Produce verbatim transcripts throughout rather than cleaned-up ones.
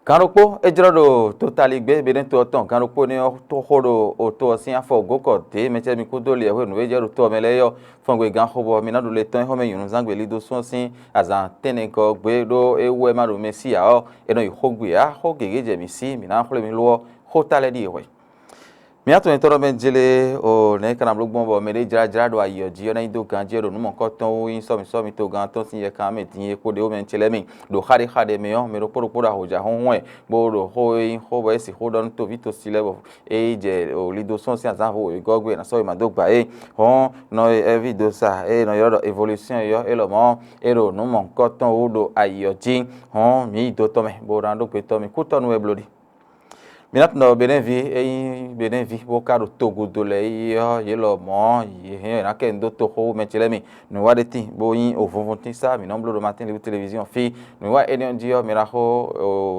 Gǎn ɖokpó é jlɔ́ ɖo totaligbé Benɛ́to ɔ́ tɔn. Gǎn ɖokpó énɛ́ ɔ́ tó xó ɖo oto ɔ́ sín afɔ gǒ kɔ dě mɛ cɛ́ mi kúdó liɛ̌hwenu e jɛ ɖo to ɔ́ mɛ lɛ́ɛ ɔ́, fɔngbe gǎnxobɔ mi ná ɖu le tɔn e xɔ́mɛ nyɔ̌nuzángbe Lidosún ɔ́ sín azǎn tɛ́nnɛgɔ́ gbé ɖó é wú wɛ ma ɖo Mɛsíya ɔ́, è nɔ yi xó gbe ǎ. Xó gěgé jɛ mǐ sí, mǐ ná xwlé mi lo ɔ́, xó ta lɛ́ɛ ɖíe hwɛ. Mǐ atɔn nyitɔ́ ɖɔ mɛ jlé o, nɛ̌ ka ná bló gbɔn bɔ mɛ ɖé jlájlá ɖo ayǐ ɔ́ jí ɔ́ ná nyi dó ganjí ɔ́ ɖo nǔ mɔ̌hunkɔtɔn wú nyí sɔ́mi sɔ́mi togán tɔn sín yɛkan mɛ din e kpo ɖé wú mɛ ce lɛ́ɛ mi ɖo xáɖéxáɖé mɛ ɔ́, mɛ ɖokpó ɖokpó ɖo ahɔ̌jǎ hɔ́nhɔ́n wɛ, bó ɖo xó e nyí xó bɔ é sixú ɖɔ nú toví tosi lɛ́ɛ bɔ é yi jɛ o lido sɔ́ sín azǎn vo wěgɔ́ gbe è nǎ sɔ́ wěma dó gba é. Hɔn nɔ e ɛ́ví dó sa ée è nɔ ylɔ́ ɖɔ evolúsyɔ́n é ɔ́, é lɔmɔ̌ é ɖo nǔ mɔ̌hunkɔtɔn wú ɖo ayǐ ɔ́ jí. Hɔn mǐ yi do tɔn mɛ bó ná ɖó gbe tɔn mì kútɔ́ nú wɛ bló ɖi. Mǐ ná tunwun ɖɔ Benɛ́vi, é nyí Benɛ́vi bó ka ɖo togudo lɛ́ɛ yi ɔ́, yě lɔmɔ̌ yě hɛn yě ná kɛ nu dó toxo mɛ ce lɛ́ɛ mi. Nǔwiwa ɖé tíin bó nyí ovunvuntínsá mǐ nɔ bló ɖo Martin Luther Télévision fí. Nǔwiwa énɛ́ ɔ́ jí ɔ́, mɛ ná xó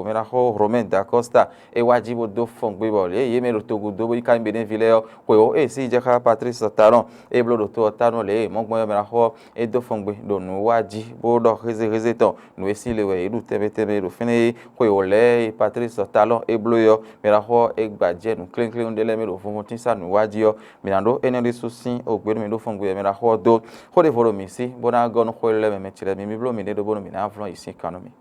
mɛ ná xó Romain da Costa é wá jí bó dó fɔn gbé bɔ lě e yě mɛ ɖo togudo bó nyí ka nyí Benɛ́vi lɛ́ɛ ɔ́, xweyǒ e sí jɛ xá Patrice Talon é bló ɖo to ɔ́ ta nú lě e mɔ̌ gbɔn é ɔ́, mɛ ná xó ɔ́ é dó fɔn gbé ɖo nǔwiwa jí bó ɖɔ hézéhézé tɔn. Nǔ e sín le wɛ yě ɖu tɛnmɛ tɛnmɛ ɖo fínɛ́ é. Xwe wǒ lɛ́ɛ e Patlísi Talɔ́n é bló é ɔ́, mɛ ná xɔ ɔ́ é gba jɛ nǔklénglén ɖé lɛ́ɛ mɛ ɖo vɔnvɔntínsá nǔwiwa jí ɔ́, mǐ ná ɖó énɛ́ ɖésú sín ogbě nú mì ɖó fɔngbe wɛ mɛ ná xɔ ɔ́ dó. Xó ɖěvo ɖo mǐ sí, bó ná gɔ́ nú xó élɔ́ lɛ́ɛ mɛ mɛ ce lɛ́ɛ mi, mi bló miɖée ɖó bónú mǐ ná vlɔ́n yi sín kan nú mì.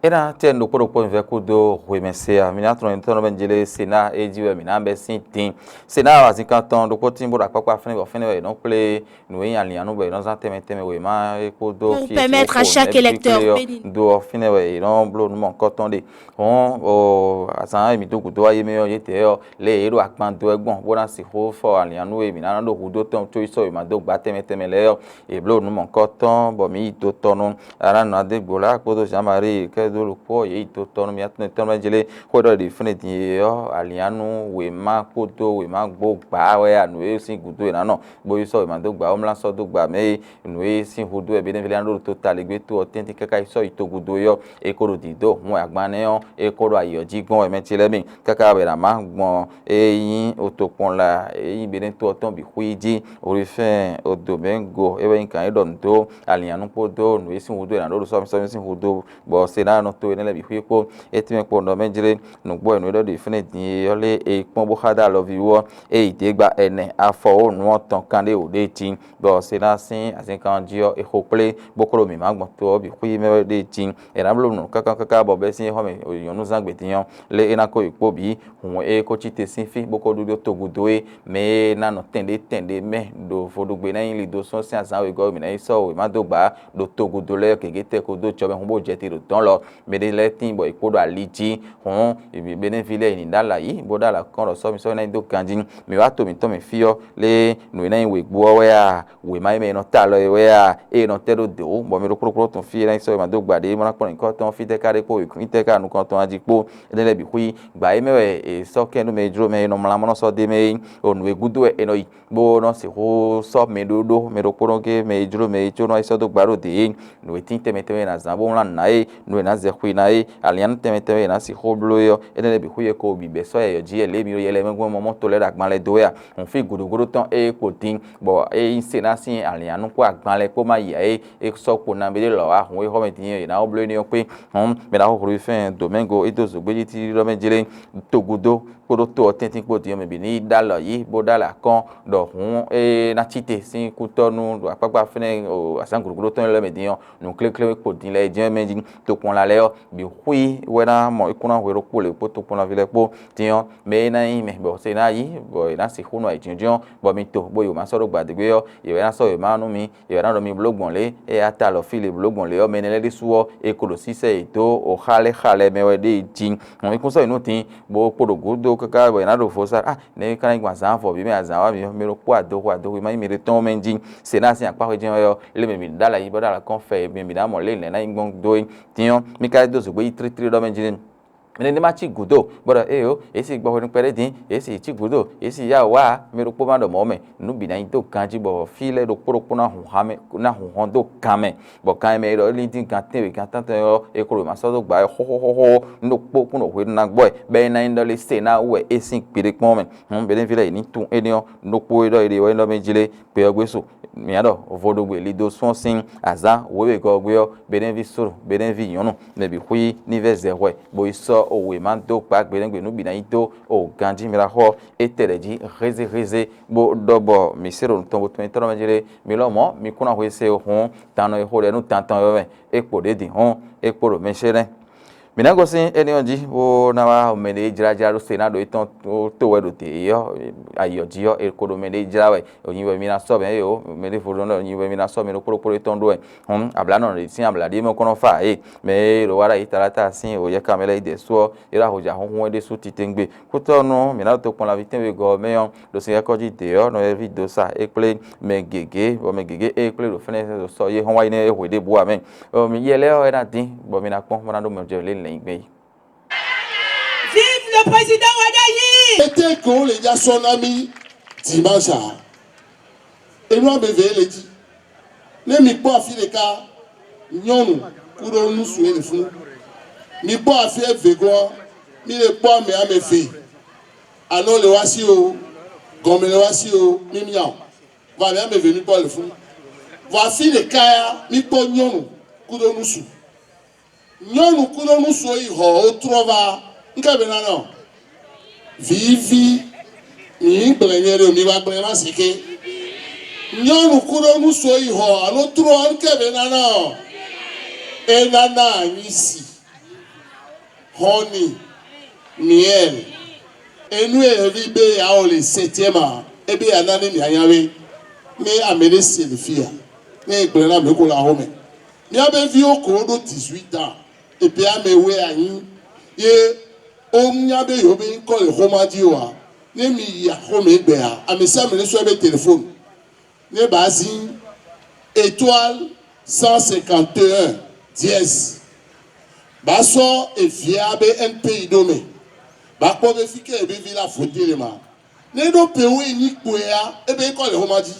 É ná tɛ́ nǔ ɖokpó ɖokpó nyǐvɛ́ kúdó hwemɛ se a? Mi ná tlɔ́n nyitɔ́ nɔ mɛ jlé Senáa é jí wɛ mǐ ná bɛ́ sín din. Senáa azinkan tɔn ɖokpó tín bó ɖo akpákpá fɛ́nɛ bɔ fɛ́nɛ wɛ è nɔ kplé nǔ e nyí alǐnnyánú bɔ è nɔ zán tɛnmɛ tɛnmɛ wěma é kpódó Pour fí e permettre à chaque électeur béni. Do ɔ́ fínɛ́ wɛ è nɔ bló nǔ mɔ̌hunkɔtɔn ɖe. Hɔn azǎn e mǐ dó gǔdo wá yé mɛ ɔ́, yětɛ́ ɔ́, lě e yě ɖo akpan dó wɛ gbɔn bó ná sixú fɔ alǐnnyánú e mǐ ná ɖo hudó tɔn có yi sɔ́ wěma dó gbá tɛnmɛ tɛnmɛ lɛ́ɛ ɔ́, yě bló nǔ mɔ̌hunkɔtɔn bɔ mǐ yi do tɔn nú Aránu Adégbǒlá kpódó Jean-Marie kɛ́ɖó ɖokpó ɔ́, yě yi do tɔn nú mì atɔn tɔn mɛ jlé. Xó ɖɔ ɖi fúnɛ din e ɔ́, alǐnnyánú wěma kpódó wěma gbó gbǎ wɛ a nǔ e sín gǔdo è nǎ nɔ, bó yi sɔ́ wěma dó gbǎ, bó mlá sɔ́ dó gbǎ mɛ é. Nǔ e sín hudó wɛ Benɛ́vi lɛ́ɛ ná ɖo to taligbé to ɔ́ tɛ́ntin káká yi sɔ́ yi togudo é ɔ́, é ko ɖo dǐdó hun wɛ agban nɛ́ ɔ́, é ko ɖo ayǐ ɔ́ jí gbɔn wɛ mɛ ce lɛ́ɛ mi. Káká wɛ è nǎ má gbɔn é nyí otokpɔnla e nyí Benɛ́to ɔ́ tɔn bǐ xwí jí. Olifɛ́n Odomɛ́ngo é wɛ nyí gǎn e ɖɔ nǔ dó alǐnnyánú kpódó nǔ e sín hudó è nǎ ɖó ɖo sɔ́mísɔ́mí sín hudó, bɔ Senáa nɔ to énɛ́ lɛ́ɛ bǐ xwí kpó. É tɛ́nmɛ kpɔ́n ɖɔ mɛ jlé nǔgbó wɛ nǔ e ɖɔ ɖo fínɛ́ din e ɔ́ lé e yi kpɔ́n bó xá dó alɔví wú ɔ́, é yi dě gba ɛnɛ afɔ wǒ nǔ ɔ́ tɔn kán ɖé wǒ ɖ'é jí, bɔ Senáa sín azinkan jí ɔ́, è xo kplé bó ko ɖo mǐmá gbɔn to ɔ́ bǐ xwí mɛ wɛ ɖ'é jí. È nǎ bló nǔ káká káká bɔ bɛ́ sín é xɔ mɛ nyɔ̌nu zán gbě din ɔ́, lé é ná ko yi kpó bǐ. Hǔn é ko cí te sín fí bó ko ɖu ɖó togudo é, mɛ e ná nɔ tɛnɖé tɛnɖé mɛ ɖo vodúgbe ná nyí lido sɔ́ sín azǎn wegɔ́ e mǐ ná yi sɔ́ wěma dó gbǎ ɖo togudo lɛ́ɛ gěgé tɛ́ ko dó jɔ mɛ hǔn bó jɛ te ɖo dɔ̌n lɔ. Mɛ ɖé lɛ́ɛ tíin bɔ è kpo ɖo ali jí, hǔn Benɛ́ví lɛ́ɛ è nǐ ɖó alɔ ayǐ bó ɖó alɔ kɔ́n ɖɔ sɔ́mi sɔ́mi ná nyí dó ganjí. Mǐ wá to mǐtɔn mɛ fí ɔ́, lé nǔ e ná nyí wěgbó ɔ́ wɛ a? Wěma e mɛ è nɔ ta alɔ é wɛ a? Ée è nɔ tɛ́ ɖó dǒ, bɔ mɛ ɖokpó ɖokpó tɔn fí e ná nyí sɔ́ wěma dó gbǎ ɖé, é má ná kplɔ́n nyǐkɔ tɔn fítɛ́ ká ɖé kpó wěkwín tɛ́ ká nukɔn tɔn jí kpó. Énɛ́ lɛ́ɛ bǐ xwí gbǎ é mɛ wɛ è sɔ́ kɛ́n nú mɛ e jló mɛ e nɔ mlá mɔ nɔ sɔ́ d'é mɛ é, o nǔ e gúdo wɛ è nɔ yi, bó nɔ sixú sɔ́ mɛ ɖó ɖó mɛ ɖokpónɔ gé mɛ e jló mɛ é có nɔ yi sɔ́ dó gbǎ ɖo dě é. Nǔ e tín tɛnmɛ tɛnmɛ è nǎ zán bó wlán nǔ ná é, nǔ e è nǎ zɛ xwi ná é, alǐnnyánú tɛnmɛ tɛnmɛ è nǎ sixú bló é ɔ́, énɛ́ lɛ́ɛ bǐ xwí é ko bǐ bɛ́ sɔ́ yɛ yɔ jí yɛ lě e mǐ ɖo yɛ lɛ́ɛ mɛ gbɔn mɔ mɔ to lɛ́ɛ ɖo agban lɛ́ɛ dó wɛ a? Hǔn fí gǔdo gúdo tɔn é kpo din, bɔ é nyí se ná sín alǐnnyánú kpó agban lɛ́ɛ kpó má yi ǎ é, é sɔ́ kpo nabí ɖé lɔ̌ wá hǔn é xɔ mɛ din é, è nǎ wó bló énɛ́ ɔ́ kpé. Hɔn mɛ ɖaxó Hluvifɛ́n Domɛ́ngo é dó zǒgbéjí tíɖíɖɔ mɛ jlé, togudo kpódó to ɔ́ tɛ́ntin kpó din ɔ́ mɛ bǐ ní yi ɖó alɔ yí bó ɖó alɔ akɔ́n ɖɔ hǔn é ná cí te sín kútɔ́ nú ɖo akpákpá fínɛ́ azǎn gǔdogbódó tɔn lɛ́ɛ mɛ din ɔ́, nǔkléklé kpo din lɛ́ɛ jɛ́n mɛ jí tokpɔnla lɛ́ɛ ɔ́ bǐ xwí wɛ ná mɔ é kún ná hwe ɖokpó lě kpó tokpɔnlaví lɛ́ɛ kpó. Din ɔ́, mɛ e ná nyí mɛ bɔ se ná yí bɔ è nǎ sixú nɔ ayǐjínjɔ́n bɔ mi to bó yi wǒ má sɔ́ ɖó gbadégbé ɔ́, yě wɛ ná sɔ́ wěma nú mi, yě wɛ ná ɖɔ mi bló gbɔn lě e a ta alɔ fí lě bló gbɔn lě ɔ́, mɛ énɛ́ lɛ́ɛ ɖésú ɔ́, è ko ɖo sísɛ yě dó oxá lɛ́ɛ xa lɛ́ɛ mɛ wɛ ɖ'é jí. Hɔn mi kún sɔ́ yi nú din, bó kpo ɖo gǔdo káká bɔ è nǎ ɖo vo sa, ah, nɛ̌ ka ná nyí gbɔn azǎn vɔ̌ví mɛ azǎn wá mi ɔ́, mi ɖo kpó adoxo adoxo e ma nyí mi ɖe tɔn mɛ jí. Se ná sín akpá xwé jɛ́n wɛ ɔ́, lé mɛ mi ɖó alɔ yí bó ɖó alɔ kɔn fɛ e mi mi ná mɔ lě lɛ̌ ná nyí gbɔn dó é. Din ɔ́, mi ka ɖó zǒgbé yi tlítlí ɖɔ mɛ jí. Mɛ ɖé ma cí gǔdo, bɔ ɖɔ éyo, yě si gbɔ hwenu kpɛɖé dín, yě si cí gǔdo, yě si yá wǎ, mɛ ɖokpó ma ɖɔ mɔ̌ mɛ, nǔ bǐ ná nyi dó ganjí bɔ fí lɛ́ɛ ɖokpó ɖokpó ná hun hamɛ, ná hun hɔn dó kan mɛ, bɔ kan e mɛ e ɖɔ é lín dín gan tɛ́nwe gan tántɔn ɔ́, é klo ma sɔ́ dó gbǎ wɛ xóxóxóxó, nú ɖokpó kún ɖo hwenu ná gbɔ wɛ, bɔ é ná nyí ɖɔ lé se ná wú wɛ é sín gbe ɖé kpɔ́n mɛ. Hǔn Benɛ́ví lɛ́ɛ yě ní tunwun énɛ́ ɔ́, nú ɖokpó e ɖɔ é ɖe wɛ é ɖɔ mɛ jlé, gbe ɔ́ gbé su. Mǐ ɖɔ vodúngbe lido sún ɔ́ sín azǎn wěwegɔ́ ɔ́ gbé ɔ́, Benɛ́ví sóɖo, Benɛ́ví nyɔ̌nu, mɛ bǐ xwí ní vɛ́ zɛ hwɛ, bó yi sɔ́ wěma dó gbǎ gbe nɛ́ gbe nǔ bǐ ná yi dó o ganjí mɛ ɖaxó ɔ́, étɛ́ lɛ̌ jí hézéhézé, bó ɖɔ bɔ mǐ se ɖo nǔ tɔn bo tɔn nyí tɔ́ mɛ jlé. Mi lɔmɔ̌, mi kún ná hwe se o hǔn, tannɔ e xo ɖɛ nú tan tɔn ɔ́ mɛ, é kpo ɖě din hɔ́n, é kpo ɖo mɛ ce nɛ́. Mǐ ná gosín énɛ́ ɔ́ jí, bó ná wá mɛ ɖě e jlájlá ɖó se ná ɖo étɔn tó wɛ ɖo te ɔ́, ayǐ ɔ́ jí ɔ́, è ko ɖo mɛ ɖě jlá wɛ. Nyi wɛ mi ná sɔ́ mɛ, éyo, mɛ ɖěvo ɖɔ nyi wɛ mi ná sɔ́ mɛ ɖokpó ɖokpó ɖé tɔn ɖó wɛ. Hǔn, ablanɔ ɖě sín abla ɖé mɛ kɔn nɔ fa yě. Mɛ e ɖo wá ɖo ayǐ taláta sín o yɛ́ kamɛ lɛ́ɛ yi dɛ̌ sú ɔ́, é ɖo ahɔ̌ja xúnxún wɛ ɖésú titewungbe. Kútɔ́nú, mǐ ná ɖo tokpɔnlaví tɛ́nwegɔ́ ɔ́ mɛ ɔ́, ɖo sin yɛ́kɔ́ jí dě ɔ́, nɔyɛ́ví dó sa é kplé mɛ gěgé, bɔ mɛ gěgé é kplé ɖo fɛ́nɛ ɖo sɔ́ yé hɔn wá yi nɛ́ é hwe ɖěbǔ ǎ mɛ. Ɔ, mi yɛ lɛ́ɛ ɔ́, é ná dín, bɔ mi ná kpɔ́n bó ná ɖó mɛ jɛ lě lɛ̌nyigbɛ́n yi. Vive le président Wadagni! Ete ko le ja sɔ na mi dimanche a? Enu amɛ ve le ji. Ne mi kpɔ afi ɖeka nyɔnu kuɖo nusu e le funu. Mi kpɔ afi e ve gɔn ɔ́, mi le kpɔ amɛ amɛ ve. Anɔ le wá sí o, gɔmɛ le wá sí o, mi mia o. Vɔ amɛ amɛ ve mi kpɔ le funu. Vɔ afi ɖeka ya mi kpɔ nyɔnu kuɖo nusu. Nyɔnu kúɖónú so yi hɔ ó trɔ́ vá, nkɛ́ mɛ ná nɔ? Vǐví, mǐ yí gblɛ̌ nyɛ ɖo mi wá gblɛ́ má se ké. Nyɔnu kúɖónú so yi hɔ alo trɔ́, nkɛ́ mɛ ná nɔ? É ná ná anyi si. Hɔnni, miɛl, enu e ví bé ya o le sɛtiɛma, é bé ya ná ní mǐ anyáwé. Ní amɛ ɖé se le fí a? Ní gblɛ́ ná mǐ ko la xó mɛ. Mía be ví ó ko ɖó dix-huit ans, epe amɛ wɛ a nyí. Ye ó nya be yǒ be nyí kɔ́ le xóma jí o ǎ. Ní mi yi axɔ́ mɛ gbɛ ǎ, amɛ sɛ́ mɛ ní sɔ́ be telefóni. Ní ba zín étoile cent cinquante et un dièse. Ba sɔ́ eviɛ a be N P I ɖó mɛ. Ba kpɔ́ be fí kɛ e be ví la voté le ma. Ní ɖó pe wú yi ní kpo ɛ á, é be nyí kɔ́ le xóma jí.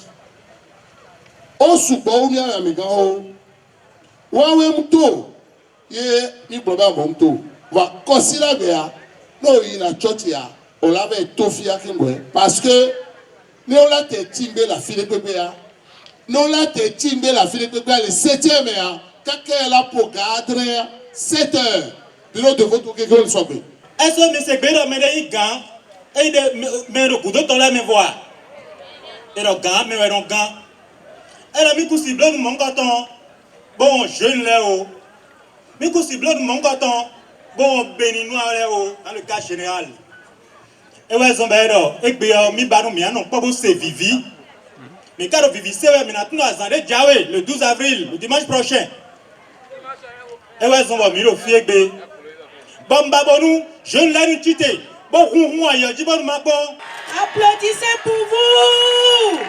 Ó sukpɔ́ wú mía mɛ amǐgán ó. Wá wé mú tó. Ye mí gblɔ bá mɔ̌ to, vɔ akɔsí lɛ́ɛ mɛ ǎ, nɔ yi na cɔ́ci ǎ, o lá vɛ tó fí akíngbɔ́ ɛ. Parce que ne o lá tɛ tí ngbé la fí ɖé kpékpé ǎ, ne o lá tɛ tí ngbé la fí ɖé kpékpé ǎ, le septième ǎ, kákẹ́ ɛ lá po gǎ adrɛ́ sept heures, bí ló devo tó kéké ó sɔgbe. Ɛsɔ mi se gbe ɖɔ mɛ ɖé yí gǎn, ényí ɖe mɛ ɖo gǔdo tɔn lɛ́ɛ mɛ vɔ a? È ɖɔ gǎn mɛ wɛ nɔ gán. É ɖɔ mí kú si bló nú mɔ̌hunkɔtɔn, bó wɔn Zhwenu lɛ́ɛ o. Mí kú si bló nú mɔ̌hunkɔtɔn, bó wɔn Beninua lɛ́ɛ o, dans le cas général. É wɛ zɔn bɔ é ɖɔ égbé ɔ́, mí ba nú mǐ nɔ kpɔ́ bó se vǐví. Mǐ ka ɖo vǐví se wɛ, mǐ ná tunwun azǎn ɖé jǎwe, le douze avril, le dimanche prochain. É wɛ zɔn bɔ mǐ ɖo fí égbé. Bɔ un ba bónú Zhwenu lɛ́ɛ ní cí te, bó hunhun ayǐ ɔ́ jí bónú ma kpɔ́n. Applaudissez pour vous!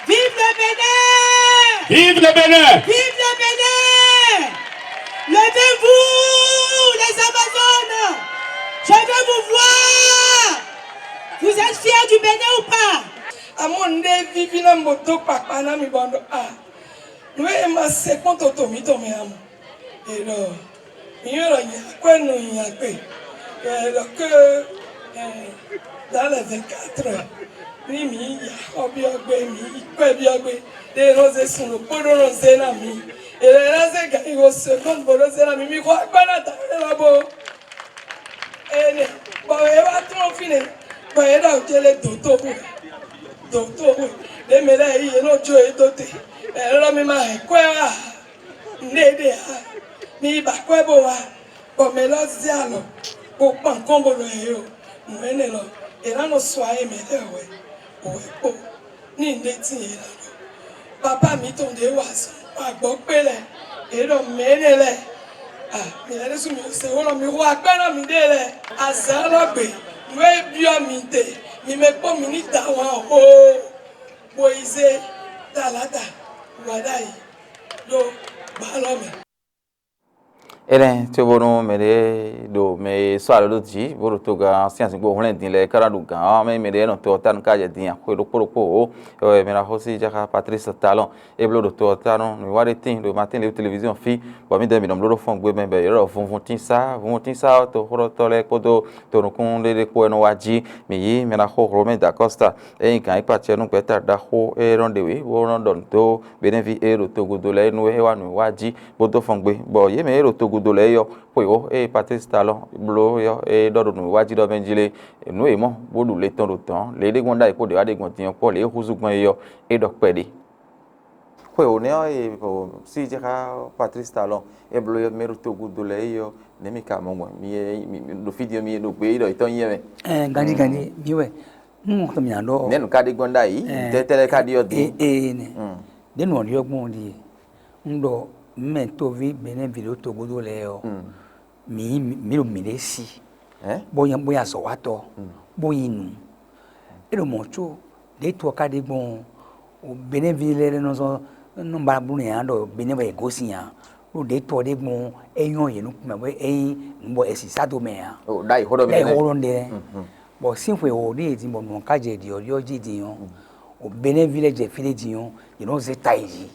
Vive le Bénin! Vive le Bénin! Vive le Bénin! Levez-vous, les Amazones! Je veux vous voir! Vous êtes fiers du Bénin ou pas? Àmọ́ un ɖe víví ná mo dó kpakpa ná mi bɔ un ɖɔ a, nǔ e ma se kpɔ́n toto mǐtɔn mɛ ǎ mɔ. È ɖɔ mǐ ylɔ́ nya kwɛ́ nɔ nya gbe. È ɖɔ ke dans les vingt-quatre heures, ní mǐ yi axɔ́ byɔ́ gbé, mǐ yi kwɛ́ byɔ́ gbé, ɖé nɔ zé sun ɖokpó ɖó nɔ zé ná mǐ. È ɖɔ é ná zé gǎn yi xo seconde bo ɖó zé ná mǐ, mǐ xɔ akpá ná da ɖé lɔ bó. Énɛ́, bɔ é wá tlɔ́n fínɛ́, bɔ é ɖɔ jɛ lé dǒ tó wɛ, dǒ tó wɛ, ɖě mɛ lɛ́ɛ yí yě nɔ jó yě dó te, ɛlɔ́ mi ma hɛn kwɛ́ wá ǎ, nǔɖé ɖe ǎ, mi yi ba kwɛ́ bó wá, bɔ mɛ lɔ zé alɔ, bó kpan kɔn bó ɖɔ yě o, nǔ énɛ́ lɔ, è nǎ nɔ sɔ ayé mɛ lɛ́ɛ wɛ, wɛ kpó. Ní nɛ́ tíin e ná ɖɔ. Papá mǐtɔn ɖě wa azɔn, wa gbɔ̌ kpé lɛ́ɛ, yě ɖɔ mɛ̌nɛ lɛ́ɛ. A, mi lɛ́ ɖésú mi se wó lɔ mi xo akpá ná miɖée lɛ́ɛ. Azǎn lɔ gbe, nǔ e byɔ́ mi te, mi mɛ kpɔ́n mi ní da wǎn xoo. Moyize, Talata, Wadayi, ɖo gbǎ lɔ mɛ. Énɛ́ cóbónú mɛɖé ɖo mɛ e sɔ́ alɔ ɖó jǐ bó ɖo togán sín azǐngbó hwlɛ́n din lɛ́ɛ ká ná ɖu gǎn ɔ́, mɛ e mɛɖé nɔ to ɔ́ ta nú ká jɛ din axwé ɖokpó ɖokpó o. Wɛ mɛ ná xo sí jáxá Patrice Talon é bló ɖo to ɔ́ ta nú nǔwiwa ɖé tíin ɖo Martin Luther téléviziɔn fí, bɔ mǐdɛɛ mǐ nɔ bló ɖó fɔ́n gbé mɛ bɔ yě ɖɔ vunvuntínsá. Vunvuntínsá ɔ́, toxóɖɔtɔ́ lɛ́ɛ kpódó tonukún ɖé ɖé kpó wɛ nɔ wá jí. Mǐ yí mɛ ná xo Romain da Costa e nyí gǎn-yíkpacyɔ nú gbɛ̌ta ɖaxó e nɔ ɖe wě bó nɔ ɖɔ nǔ dó Benɛ́ví e ɖo togudo lɛ́ɛ é nú é wá nǔ wá jí bó dó fɔn gbe, bɔ yě mɛ e ɖo togudo lɛ́ɛ é ɔ́, xweyǒ e Patrice Talon bló é ɔ́, é ɖɔ ɖo nǔ wá jí ɖɔ mɛ jí lé, nǔ e mɔ bó ɖu le tɔn ɖo dɔ̌n lě e ɖe gbɔn ɖ'ayǐ kpó ɖě wá ɖe gbɔn din ɔ́ kpɔ́ lě e húzú gbɔn é ɔ́, é ɖɔ kpɛɖé. Xweyǒ nɛ́ ɔ́, e sísí xá Patrice Talon e bló mɛ ɖo togudo lɛ́ɛ é ɔ́, nɛ̌ mi ka mɔ gbɔn? Mi e mi ɖo fí din ɔ́, mi e ɖo gbě ɖɔ yětɔn nyí ɛ mɛ. Ɛɛ, ganjí ganjí mi wɛ. Nú xɔ mi ná ɖɔ. Nɛ̌ nǔ ka ɖe gbɔn ɖ'ayǐ? Tɛ́tɛ́ lɛ́ɛ ka ɖyɔ́ din? Ee, nɛ. Ɖě nǔ ɔ́ ɖyɔ́ gbɔn ɔ́ ɖíe. Un ɖɔ mɛ toví Benɛ́ví ɖo togodo lɛ́ɛ ɔ́, mǐ mǐ ɖo mǐɖée sí, bó nyí bó nyí azɔ̌watɔ́, bó nyí nǔ. É ɖo mɔ̌ có ɖětɔ́ ɔ́ ka ɖe gbɔn Benɛ́ví lɛ́ɛ nɔ zɔn nɔ ba bló nɛ̌ ǎ ɖɔ Benɛ́ wɛ è gosín ǎ, ɖó ɖětɔ́ ɔ́ ɖe gbɔn é nyɔ́ yě nukún mɛ bɔ é nyí nǔ bɔ è sǐ sá dó mɛ ǎ. Ɖ'ayǐ xó ɖɔ mi ɖ'ayǐ xó ɖɔ mi ɖe lɛ́ɛ. Bɔ sín xwe wǒ ɖíe din bɔ nǔ ɔ́ ka jɛ ɖiɔ̌ɖiɔ́ jí din ɔ́, Benɛ́ví lɛ́ɛ jɛ fí ɖé din ɔ́, yě nɔ zé ta yi jí.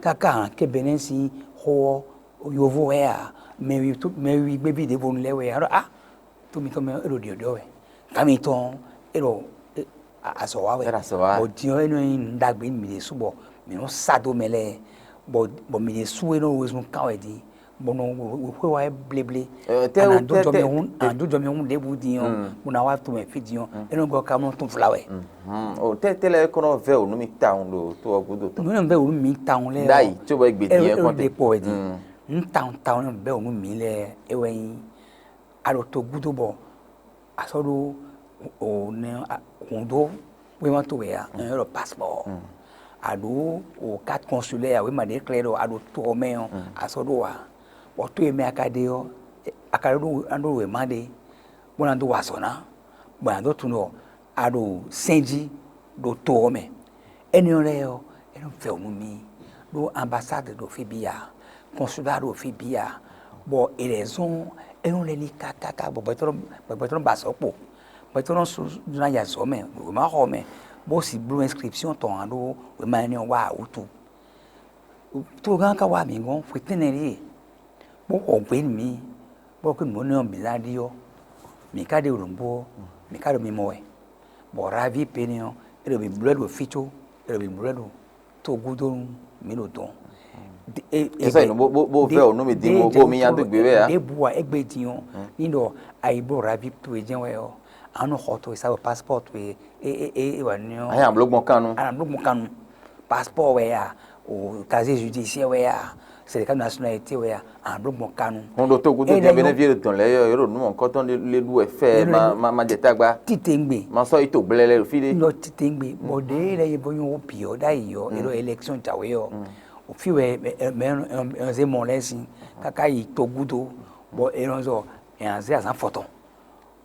Káká hǎn ké Benɛ́ sín xó ɔ́, yovo wɛ ǎ, mɛ wi tó mɛ wi gbéví ɖěvo lɛ́ɛ wɛ ǎ ɖɔ á, tó mitɔn mɛ é ɖo ɖiɔ̌ɖiɔ́ wɛ, gǎn mitɔn é ɖo azɔ̌ wa wɛ. Bɔ din ɔ́ é nɔ nyí nǔ ɖagbe nú mǐ ɖésú bɔ mǐ nɔ sá dó mɛ lɛ́ɛ, bɔ bɔ mǐ ɖésú é nɔ wezun kán wɛ din, bɔ nɔ xwé wa wɛ bléblé. Ana dó jɔ mɛ hún ana dó jɔ mɛ hún ɖěbǔ din ɔ́, bó ná wá to mɛ fí din ɔ́, é nɔ gɔ́ ká mɔ tún vla wɛ. Tɛ́ tɛ́ lɛ́ɛ kɔn nɔ vɛ́ wǒ nú mi tawun ɖo to ɔ́ gúdo tɔn? Nǔ nɔ vɛ́ wǒ nú mi tawun lɛ́ɛ. Ɖ'ayǐ cóbɔ é gbe din é kɔn te. Kpɔ wɛ din. Nú tawun tawun nɔ vɛ́ wǒ nú mi lɛ́ɛ é wɛ nyí a ɖo to gúdo bɔ a sɔ́ ɖó o nɛ hun dó wéma towe ǎ, un ylɔ́ ɖɔ paspɔ́. A ɖǒ o carte consulaire ǎ, wěma ɖě xlɛ́ ɖɔ a ɖo to ɔ́ mɛ ɔ́, a sɔ́ ɖó ǎ. Bɔ to e mɛ a ka ɖe ɔ́, a ka ɖó ɖó wěma ɖé, bó ná dó wa azɔ̌ ná, bɔ a nǎ dó tunwun ɖɔ a ɖo sɛ́n jí ɖo to ɔ́ mɛ. Énɛ́ ɔ́ lɛ́ɛ ɔ́, é nɔ vɛ́ wǔ nú mì, ɖó ambasád ɖo fí bǐ ǎ, kɔnsúlá ɖo fí bǐ ǎ, bɔ è lɛ̌ zɔ́n é nɔ lɛ́ ní kákáká bɔ gbɛtɔ́ nɔ gbɛtɔ́ nɔ ba azɔ̌ kpo, gbɛtɔ́ nɔ sú ná yi azɔ̌ mɛ, wěma xɔ mɛ, bó si bló ɛnskripsyɔ́n tɔn ǎ ɖó wěma énɛ́ ɔ́ wá ǎ wútu. Togán ka wá mǐ gɔ́n xwe tɛ́nnɛ ɖíe, bó xɔ gbě nú mǐ, bɔ kí nǔ énɛ́ ɔ́ bǐ ná ɖi ɔ́, mǐ ka ɖe ɖo nǔgbó ɔ́, mǐ ka ɖo mimɔ wɛ, bɔ Raví Peni ɔ́, é ɖo mǐ bló ɛ ɖo fí có, é ɖo mǐ bló ɛ ɖo tó gúdo nú mǐ ɖo dɔ̌n. Esa yi nɔ bó bó bó vɛ o nú mi din bó bó mi nya dó gbé wɛ ya. Ɖěbǔ wa égbé din ɔ́, ní ɖɔ ayi bló Raví towe jɛ́n wɛ ɔ́, a nɔ xɔ towe sa ɖo paspɔ́ towe e e e e wà ní ɔ́. Ayi abló gbɔn kan nu. A nɔ bló gbɔn kan nu. Paspɔ́ wɛ ya, o casier judiciaire wɛ ya, certificat de nationalité wɛ ya, a nɔ bló gbɔn kan nu. Hun ɖo tó gúdo jɛ́n bɛnɛ vie ɖo dɔn lɛ yɔ yɔrɔ nu mɔ kɔtɔn lé ɖu wɛ fɛ ma ma ma jɛ tagba. Titengbe. Ma sɔ yi to gblɛ lɛ fi ɖe. Nɔ titengbe bɔ ɖe lɛ ye bɔ nyɔ wo bi ɔ ɖa yi ɔ e ɖɔ élection jawe ɔ, o fi wɛ mɛ ɛn zé mɔ lɛ sin kaka yi to gúdo bɔ e nɔ zɔ ɛn zé azan fɔtɔn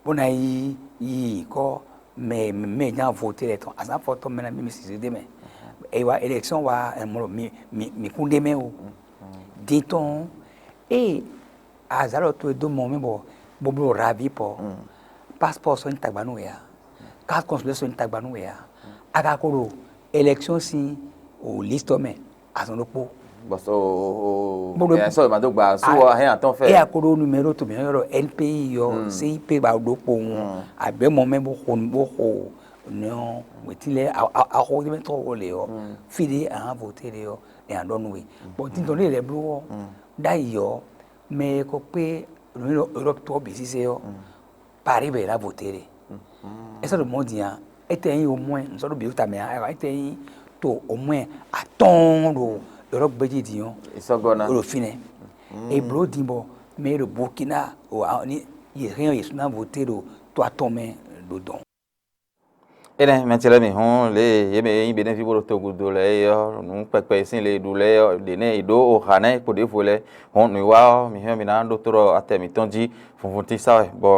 bó ná yi yi kɔ mɛ mɛ nya vote lɛ tɔn azan fɔtɔn mɛ na mi mi si zé de mɛ. E wa élection wa ɛmɔ mi mi mi kún ɖe mɛ o. Din tɔn ee azalɔ towe dó mɔ mɛ bɔ bó bló ravi pɔ, paspɔ sɔ nyi tagba nú we a, carte consulaire sɔ nyi tagba nú we a, a ka ko ɖo élection sín o liste mɛ azɔn ɖokpó. Bɔsɔ o o Bó ɖo- ɛ sɔ ma dó gba su a hɛn atɔn fɛ. Eya ko ɖo numéro to mɛ yɔrɔ N P I yɔ C I P ba ɖokpó ŋu agbɛ mɔ mɛ bó xo bó xo nɔ wetí lɛ axɔ ɖé mɛ tɔgɔ le yɔ fi ɖé ahan voté ɖé yɔ ɛ aɖɔ nu we. Bɔn titɔn ɖé lɛ bló wɔ ɖ'ayǐ yɔ mɛ kɔ kpé Europe tɔ bǐ sísɛ yɔ Paris bɛ la voté ɖé. Ɛ sɔ ɖo mɔ din a, etɛ nyi au moins n sɔ ɖo biwo tamɛ a, etɛ nyi to au moins atɔn ɖo Europe gbéjé din ɔ. Ìsɔgɔ na. Ɖo finɛ. E bló din bɔ mɛ e ɖo Burkina o ni yě hɛn yě sún ná voté ɖo to atɔn mɛ ɖo dɔn. Énɛ́ mɛ ce lɛ́ɛ mǐ hɔn lě e yě mɛ e nyí Benɛ́ví bó ɖo togudo lɛ́ɛ é ɔ́, nǔ kpɛkpɛ e sín le e ɖu lɛ́ɛ ɔ́, ɖě nɛ́ è ɖǒ oha nɛ́ kpo ɖěvo lɛ́ɛ. Hɔn nǔwiwa ɔ́, mǐ hɛn mǐ ná ɖótó ɖɔ atɛ mǐtɔn jí funfun tín sá wɛ, bɔ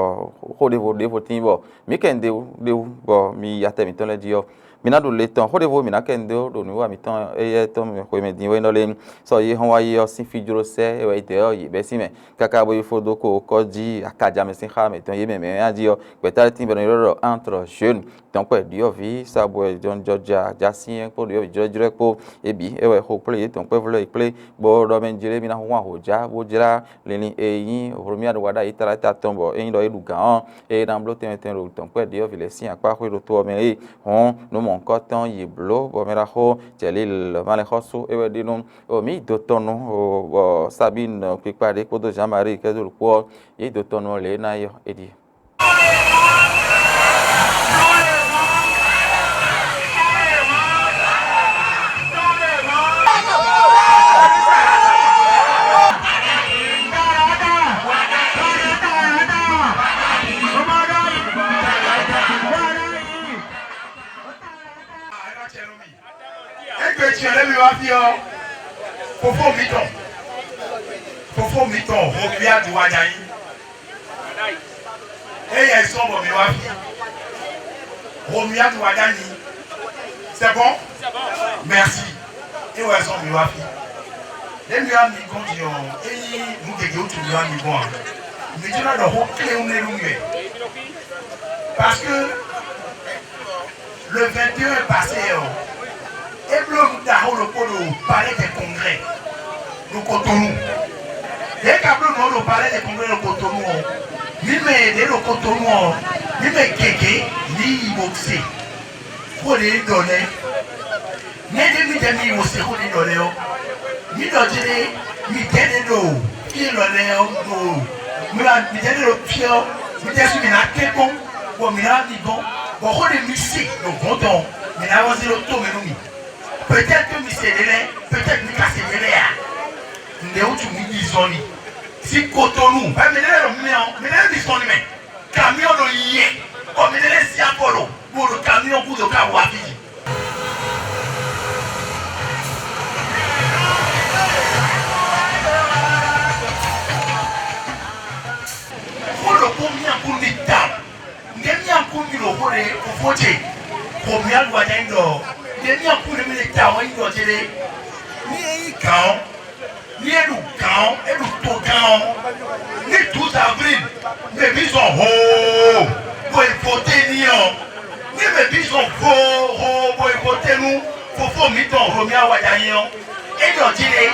xó ɖěvo ɖěvo tín bɔ mǐ kɛ un ɖe wú ɖe wú bɔ mi yi atɛ mǐtɔn lɛ́ɛ jí ɔ́, Mi ná ɖu le tɔn xó ɖěvo mǐ ná kɛ nu dó ɖo nǔwiwa mǐtɔn éyɛ́ tɔn mɛ xwemɛ din wɛ nɔ lé. Sɔ yi hɔn wá yi ɔ́ sín fíjló sɛ́ é wɛ yi dɛ ɔ́ yi bɛ́ sín mɛ káká bó yi fó dó ko kɔ́ jí akaja mɛ sín xá mǐtɔn yě mɛ mɛ ɔ́ jí ɔ́, gbɛ̌ta lɛ́ɛ tín bɔ è nɔ ylɔ́ ɖɔ antrɔ jeune. Tɔ́nkpɛ ɖyɔ̌vǐ Sabwɛ Jɔnjɔja Jásín kpó ɖyɔ̌vǐ jlɔ́jlɔ́ kpó é bǐ é wɛ xo kplé yě tɔn kpɛ́ vlɔ́ yi kplé bó ɖɔ mɛ jlé mì ná húnhún ahǒjá bó jlá linlin e nyí Hlomia ɖo wa ɖ'ayǐ tlátá tɔn bɔ é nyí ɖɔ é ɖu gǎn ɔ́, é ná bló tɛnmɛ tɛnmɛ ɖo tɔ̌nkpɛ́ ɖyɔ̌vǐ lɛ́ɛ sín akpá xwé ɖokpó ɔ́ mɛ é. Hɔn nǔ mɔ̌hunkɔtɔn yi blǒ bɔ mɛ ɖaxó Jɛlíl Malɛxɔ́sú é wɛ ɖi nú mǐ yi dotɔnnu bɔ Sabín kpikpa ɖé kpódó Zǎn Maríi kɛ́dó ɖokpó ɔ́, yě yi dotɔnnu lě e ná yi ɔ́ é ɖíe. Égbe ce lɛ́ɛ mi wá fí ɔ́, fofó mitɔn, fofó mitɔn Homiadu wá nya nyí. Eya yi sɔ́ bɔ mi wá fí. Homiadu wá nya nyí. C'est bon? Merci. É wɛ sɔ́ mi wá fí. Ɖě mi wá mi gɔ́n din ɔ́, é nyí nǔ gěgé wútu mi wá mi gɔ́n ǎ. Mi jló ná ɖɔ xó kléwún nú mì wɛ. Parce que le vingt et un passé ɔ́, é bló nǔ ɖaxó ɖokpó ɖo Palais des Congrès ɖo Cotonou. Yě ka bló nǔ ɔ́ ɖo Palais des Congrès ɖo Cotonou ɔ́, mǐ mɛ e ɖě ɖo Cotonou ɔ́, mǐ mɛ gěgé mǐ yi bo se xó ɖě ɖɔ lɛ́ɛ. Nɛ́ ɖé mǐdɛɛ mì yi bo se xó ɖě ɖɔ lɛ́ɛ ɔ́, mǐ ɖɔ jí ɖé mǐdɛɛ ɖé ɖo fí élɔ́ lɛ́ɛ ɔ́ ɖo mǐ ɖɔ mǐdɛɛ ɖé ɖo fí ɔ́, mǐdɛɛ sú mǐ ná kɛ́n kpɔ́n, bɔ mǐ ná wá mi gɔ́n, bɔ xó ɖé mǐ se ɖo gɔ̌n tɔn ɔ́, mǐ ná wá zé ɖó tó mɛ nú mì. Peut-être que mi se ɖě lɛ́ɛ, peut-être mi ka se ɖě lɛ́ɛ ǎ. Nǔɖé wútu mi yi zɔnlin. Sí Cotonou, bɔ mi lɛ́ ɖo mi ɔ́, mi lɛ́ ɖi zɔnlin mɛ. Kamiɔn ɖo yiyi, bɔ mi lɛ́ sí afɔ ɖo, bó ɖo kamiɔn gúdo ká wá fí. Xó ɖokpó mía kú mi ta. Nge mía kú mi ɖo xó ɖe fofó ce, xo mía ɖu wɛ ɖe ɖɔ, nge mía kú ɖe mi ɖe ta wɛ nyí ɖɔ ce ɖe. Ní é nyí gǎn ɔ́, ní é ɖu gǎn ɔ́, é ɖu togán ɔ́, ní douze avril, mɛ bǐ zɔn hoo, bó yi voté ní ɔ́, ní mɛ bǐ zɔn hoo, hoo, bó yi voté nú fofó mǐtɔn Romia Wadani ɔ́, é ɖɔ jí ɖe,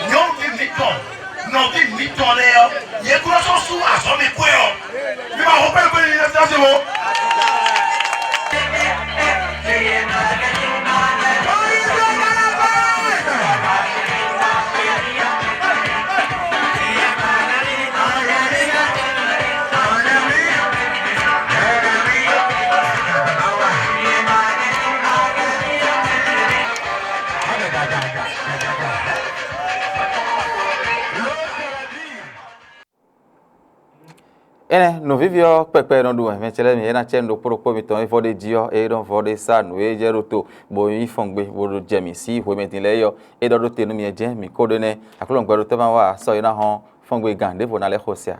nyɔ̌nuví mǐtɔn, nɔví mǐtɔn lɛ́ɛ ɔ́, yě kún nɔ sɔ́ sú azɔ̌ mɛ kwɛ́ ɔ́. Mi ma xɔ kpɛ́ kpɛ́ ní sɔ́ sí wo. Énɛ́ nǔvíví ɔ́ kpɛkpɛ e nɔ ɖu wɛ mɛ ce lɛ́ɛ mi é ná cɛ nǔ ɖokpó ɖokpó mitɔn e vɔ ɖ'é jí ɔ́, é nɔ vɔ ɖ'é sá nǔ e jɛ ɖo to, bó nyí fɔngbe, bó ɖo jɛ mǐ sí hwemɛ din lɛ́ɛ é ɔ́, é ɖɔ ɖó te nú mi jɛ́n mǐ ko ɖó énɛ́. Aklúnɔ gbɛɖótɔ́ ma wa sɔ́ é ná hɔn fɔngbe gǎn ɖěvo ná lɛ́ xo se a?